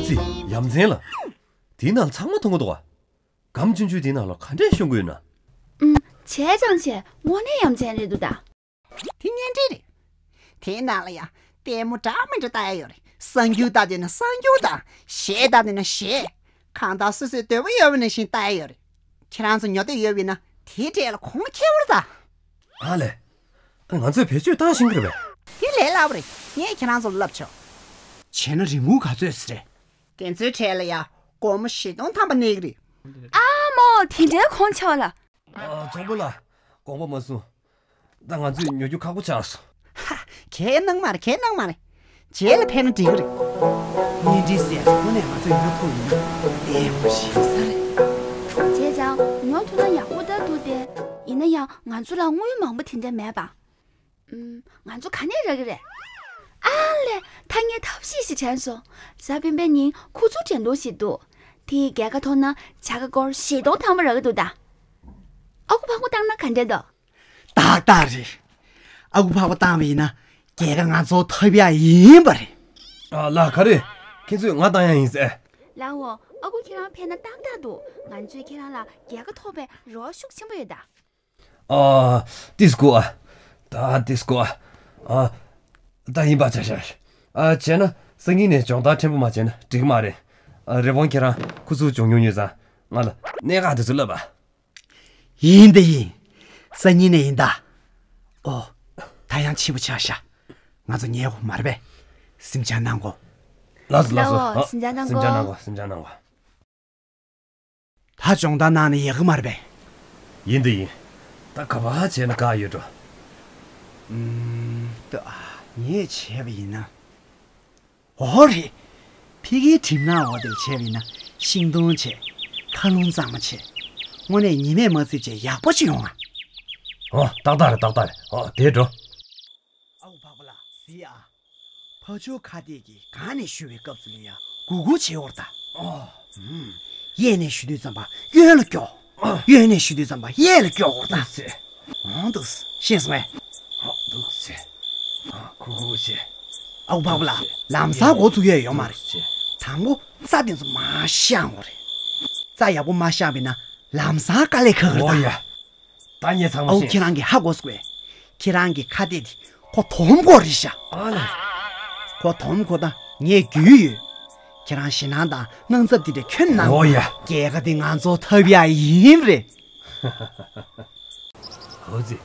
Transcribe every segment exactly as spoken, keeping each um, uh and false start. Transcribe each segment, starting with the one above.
ཙི། ཡ་མཚན་ལ། དེའི་ནང་ལ་ཚང་མ་མཐོང་གི་འདུག་ག་སྒམ་ཆུང་ཆུང་དེའི་ནང་ལ་ག་འདྲས་ཤོང་གི་ཡོད་ན། ཨུམ། བྱས་ཙང་བྱས། དངོས་གནས་ཡ་མཚན་རེད་འདུག་ད། དེ་གཉེན་སྒྲིག་རེད། དེའི་ནང་ལ་ཡང་ལྟད་མོ་འདྲ་མི་འདྲ་ལྟ་ཡ་ཡོད་རེད། གསར་འགྱུར་ལྟ་འདོད་ན་གསར་འགྱུར་དང་། གཞས་ལྟ་འདོད་ན་གཞས། གང་ལྟར་སོ་སོའི་འདོད་པ་ཡོད་པ་ནང་བཞིན་ལྟ་ཡ་ཡོད་རེད། ཁྱེད་རང་ཚོ་ཉོ་འདོད་ཡོད་པ་ཡིན་ན་དེའི་གྲས་ལ་གོང་ཁེ་བོར་ད། ཨ་ལས། ང་ཚོས་བེད་སྤྱོད་བཏང་ཤེས་ཀྱི་རེད་པས། དེ་ལས་སླ་པོ་རེད། ངས་ཁྱེད་རང་ཚོ་ལ་བསླབ་ཆོག་བྱས་ན་རིན་གོང་ག་ཚོད་ཟེར་རེད། དེ་ཚོའི་གྲས་ལ་ཡ་སྒོར་མོ་བཞི་སྟོང་ཐམ་པ་གནས་ཀྱི་རེད། ཨ་མོ། དེ་འདྲའི་གོང་ཆེ་བ་ལ། ཨ། ཚོང་དཔོན་ལགས། དགོངས་པ་མ་ཚོམ། ད་ང་ཚོས་ཉོ་རྒྱུ་ཁག་པོ་ཆགས་སོང་། ཧ། གའི་གནང་མ་རེད། གའི་གནང་མ་རེད། རྗེས་ལ་ཕན་ན་འགྲིག་གི་རེད། གཉེན་སྒྲིག་ཟེར་ཡ་དེ་དངོས་གནས་ང་ཚོས་ཉོ་ཐུབ་ཡིན་ན་བདེ་མོ་ཞིག་ས་རེད། བྱས་ཙང་ཉོ་ཐུབ་ན་ཡག་པོ་ལྟར་འདུག་སྟེ། ཡིན་ན་ཡང་ང་ཚོ་ལ་དངུལ་མང་པོ་དེ་འདྲ་མེད་པ། ཨུམ། ང་ཚོ་ག་ནས་རག་གི་རེད། ཨ་ལས། ཐ་སྙད་ཐབས་ཤེས་ཤིག་དྲན་སོང་། གཟའ་སྤེན་པའི་ཉིན་ཁུ་ཚུར་འགྲན་བསྡུར་ཞིག་འདུག་དེ་ཡི་རྒྱལ་ཁ་ཐོབ་ན་བྱ་དགའ་སྒོར་བཞི་སྟོང་ཐམ་པ་རག་གི་འདུག་ད། ཨ་ཁུ་ཕག་པ་བཏང་ན་ག་འདྲ་འདུག་ཏག་ཏག་རེད། ཨ་ཁུ་ཕག་པ་བཏང་བ་ཡིན་ན་རྒྱལ་ཁ་ང་ཚོ་ཐོབ་ཡ་ཡིན་པ་རེད། ཨ་ལགས། ག་རེ། ཁྱེད་ཚོས་ང་བཏང་ཡ་ཡིན་ཟེར། ལགས་འོ། ཨ་ཁུ་ཁྱེད་རང་ཕེབས་ན་ཏག་ཏག་འདུག་ང་ཚོས་ཁྱེད་རང་ལ་རྒྱལ་ཁ་ཐོབ་པའི་རེ་བ་ཤུགས་ཆེན་པོ་ཡོད་ད། ཨ། ཏིས་ཀོ་ཨ། ད་ཏིས་ཀོ་ཨ། ཨ། ད་ཡིན་པ་ཆ་ཤར། ཨ། བྱས་ན་སང་ཉིན་ནས་སྦྱོང་བརྡར་ཕྲན་བུ་མ་བྱས་ན་འགྲིག་གི་མ་རེད། ཨ། རི་བོང་ཁྱེད་རང་ཁུ་ཚུར་སྦྱོང་མྱོང་ཡོད་ཙང་ང་ལ་གནད་འགག་དེ་ཚོ་བསླབ་པ། ཡིན་ད་ཡིན། སང་ཉིན་ནས་ཡིན་ད། ཨོ། ད་ཡང་ཕྱི་པོ་ཆགས་ཤག་ང་ཚོ་ཉལ་དགོས་མ་རེད་པས། སེམས་ཆུང་གནང་གོ། ལགས་སོ་ལགས་སོ། ལགས་འོ། ཨ། སེམས་ཆུང་གནང་གོ། སེམས་ཆུང་གནང་གོ། སེམས་ཆུང་གནང་གོ། ད་སྦྱོང་བརྡར་གནང་ན་ཡག་གི་མ་རེད་པས། ཡིན་ད་ཡིན། ད་ག་པར་བྱས་ན་དགའ་ཡོད་འགྲོ། ཨུམ། ད་ངས་བྱས་པ་ཡིན་ན། འོ་རེད། ཕ་གིའི་གྲིབ་ནག་འོག་དེར་བྱས་པ་ཡིན་ན་ཤིང་སྡོང་བྱས། མཁའ་རླུང་གཙང་མ་བྱས། དངོས་གནས་ཉི་མས་མ་བསྲེགས་བྱས་ཡག་པོ་ཅིག་ཡོང་ང་། ཨོ། ཏག་ཏག་རེད། ཏག་ཏག་རེད། ཨོ། དེར་འགྲོ། ཨ་ཁུ་ཕག་པ་ལགས། གཟིགས་ཨ། ཕ་ཇོ་ཁ་གཏད་ཀྱིས་གང་ནས་གཞུ་བའི་སྐབས་སུ་ལ་ཡ་གུག་གུག་བྱེད་འོར་ད། ཨོ། ཨུམ། གཡས་ནས་གཞུ་དུས་ཙམ་པ་གཡོན་ལ་སྐྱོག་གཡོན་ནས་གཞུ་དུས་ཙམ་པ་གཡས་ལ་སྐྱོག་འོར་ད། འདུག་སེ། འོང་འདུག་སེ། ཤེས་སོང་ངས། ཨོ། འདུག་སེ། ཨ། གུག་གུག་བྱེད། ཨ་ཁུ་ཕག་པ་ལགས། ལམ་སང་འགོ་ཚུགས་ཡས་ཡོད་མ་རེད། འདུག་སེ། དང་པོ་རྩྭ་དེ་ཚོ་མར་བཤང་དགོས་རེད། རྩྭ་ཡག་པོ་མ་བཤང་བ་ཡིན་ན་ལམ་སང་དཀའ་ལས་ཁག་གི་རེད་ད། ཨོ་ཡ། ད་ངས་ཚང་མ་ཨོ། ཤེས་ཁྱེད་རང་གིས་ཧ་གོ་སོང་ངས། ཁྱེད་རང་གི་ཁ་གཏད་དེ་ཁོ་དོམ་ཁོ་རེད་ཤག་ཨ་ལས། ཁོ་དོམ་ཁོ་ད་ངས་རྒྱུས་ཡོད། ཁྱེད་རང་ཞེད་སྣང་དང་དངངས་འཚབ་དེ་འདྲ་ཁྱོན་གནང་། ཨོ་ཡ། རྒྱལ་ཁ་དེ་ང་ཚོ་ཐོབ་ཡ་ཡིན་རེད། ཧོ་ཙི།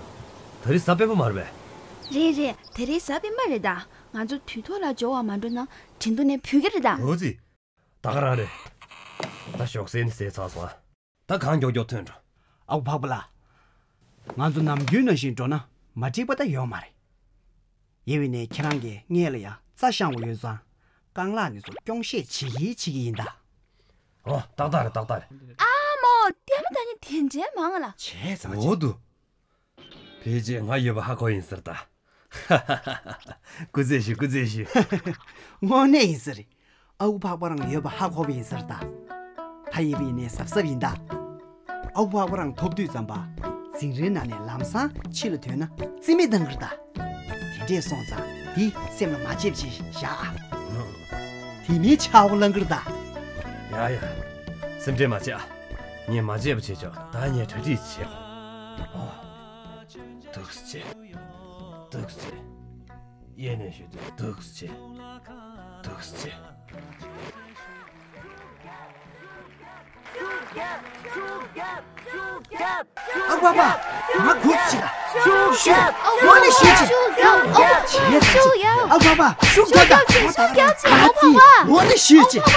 ད་རེས་གཟའ་སྤེན་པ་མ་རེད་པས། རེད་རེད། ད་རེས་གཟའ་སྤེན་པ་རེད་ད། ང་ཚོ་དུས་ཐོག་ལ་འབྱོར་བ་མ་འགྲོ་ན་འགྲན་བསྡུར་ནས་བུད་ཀྱི་རེད་ད། ཧོ་ཙི། ད་ག་རང་རེད། ད་ཞོགས་ཟས་ནི་ཟས་ཚར་སོང་ཨ། ད་གང་མགྱོགས་མགྱོགས་ཐོན་འགྲོ། ཨ་ཁུ་ཕག་པ་ལགས། ང་ཚོ་ནམ་རྒྱུན་ནང་བཞིན་འགྲོ་ན་མ་འགྲིག་པ་ད་ཡོད་མ་རེད། ཡིན་པ་ཡིན་ནའི་ཁྱེད་རང་གིས་སྔས་ལ་ཡ་རྩྭ་བཤང་བ་ཡོད་ཙང་རྐང་ལག་འདི་ཚོ་སྐྱོང་ཤེད་བྱེད་ཀྱི་བྱེད་ཀྱི་ཡིན་ད། ཨོ། ཏག་ཏག་རེད། ཏག་ཏག་རེད། ཨ་མོ། ལྟད་མོ་ལྟ་མཁན་དེ་འདྲའི་མང་ང་ལ། བྱས་ཙང་། འོ་དུ། ཕལ་ཆེར་ང་ཡོད་པ་ཧ་གོ་ཡིན་ཟེར་ད། སྐུ་རྩེད་ཞུ། སྐུ་རྩེད་ཞུ། དངོས་གནས་ཡིན་ས་རེད། ཨ་ཁུ་ཕག་པ་རང་ཡོད་པ་ཧ་གོ་བ་ཡིན་ས་རེད་ད། ད་ཡིན་པ་ཡིན་ནའི་གཟབ་གཟབ་ཡིན་ད། ཨ་ཁུ་ཕག་པ་རང་ཐོབ་དུས་ཙམ་པ། འཛིང་རའི་ནང་ནས་ལམ་སང་ཕྱི་ལ་ཐོན་ན་རྩིས་མེད་བཏང་གི་རེད་ད། དེ་འདྲས་སོང་ཙང་འདི་སེམས་ལ་མ་བརྗེད་པ་བྱས་བཞག་ཨ། དེ་མིན་ཆག་སྒོ་ལངས་གི་རེད་ད། ཡ་ཡ། སེམས་ཁྲལ་མ་བྱེད་ཨ། ངས་མ་བརྗེད་པ་བྱེད་ཆོག་ད་ངས་གྲ་སྒྲིག་བྱེད། ཨོ། འདུག་སེ་བྱེད། འདུག་སེ་བྱེད། གཡས་ནས་ཞུ་དུས་འདུག་སེ་བྱེད། འདུག་སེ་བྱེད། ཨ་ཁུ་པ་པ། ང་སྒུག་བྱེད་ད། ཤུགས་རྒྱབ། ཨོ་ནི་ཤུགས་རྒྱབ། ཨོ་ཤུགས་རྒྱབ། ཨ་ཁུ་པ་པ་ཤུགས་རྒྱབ་ད། ཤུགས་རྒྱབ་བྱེད། ཨོ་ཕ་པ། ཨོ་ནི་ཤུགས་རྒྱབ།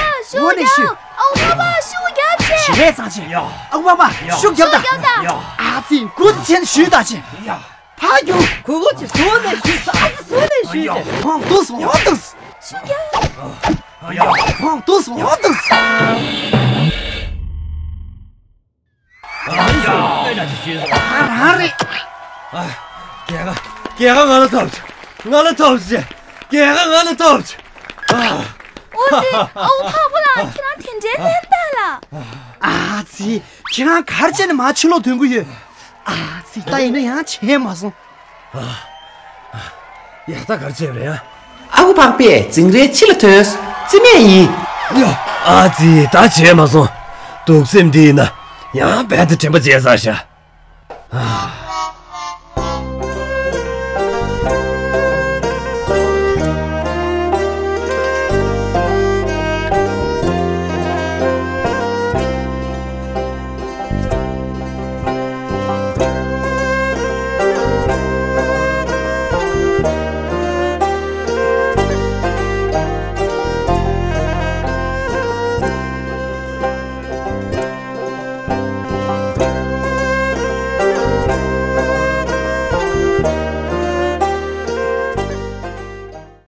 ཨོ་ཕ་པ་ཤུགས་རྒྱབ་བྱེད། བྱེད་ཙང་བྱེད། ཨ་ཁུ་པ་པ་ཤུགས་རྒྱབ་ད། ཨ་ཙི་སྒུག་བྱེད་ཤུགས་ད་བྱེད། ཕ་རྒྱུག་ཁུ་ཁུ་ཅི་བཟོ་ནས་ཞུས། ཨ་ཙི་བཟོ་ནས་ཞུས། ཧོང་ཏུས་ཧོང་ཏུས། ཤུགས་རྒྱབ། ཧོང་ཏུས་ཧོང་ཏུས། ཨ་རང་རེད། ཨ། རྒྱལ་ཁ། རྒྱལ་ཁ་ང་ལ་ཐོབ། ང་ལ་ཐོབ་ཅེ། རྒྱལ་ཁ་ང་ལ་ཐོབ་ཅེ། ཨ། ཨོ་ཙི། ཨོ་ཕག་པ་ལགས། ཁྱེད་རང་དེ་འདྲའི་ལན་བཏབ་ལ། ཨ་ཙི། ཁྱེད་རང་ག་རེ་བྱས་ནས་མར་ཕྱི་ལོགས་ཐོན་གྱི་ཡོད། ཨ་ཙི། ད་ཡིན་ན་ཡང་བྱས་མ་སོང་། ཡ། ད་ག་རེ་བྱས་པ་རེད་ཨ། ཨ་ཁུ་ཕག་པས་འཛིང་རའི་ཕྱི་ལ་ཐོན། རྩིས་མེད་ཡིན། ཨ་ཙི། ད་བྱས་མ་སོང་། གདུག་སེམས་འདི་ཡིན་ན་ཡང་རྦད་དེ་དྲན་པ་བརྗེད་ཚར་ཤག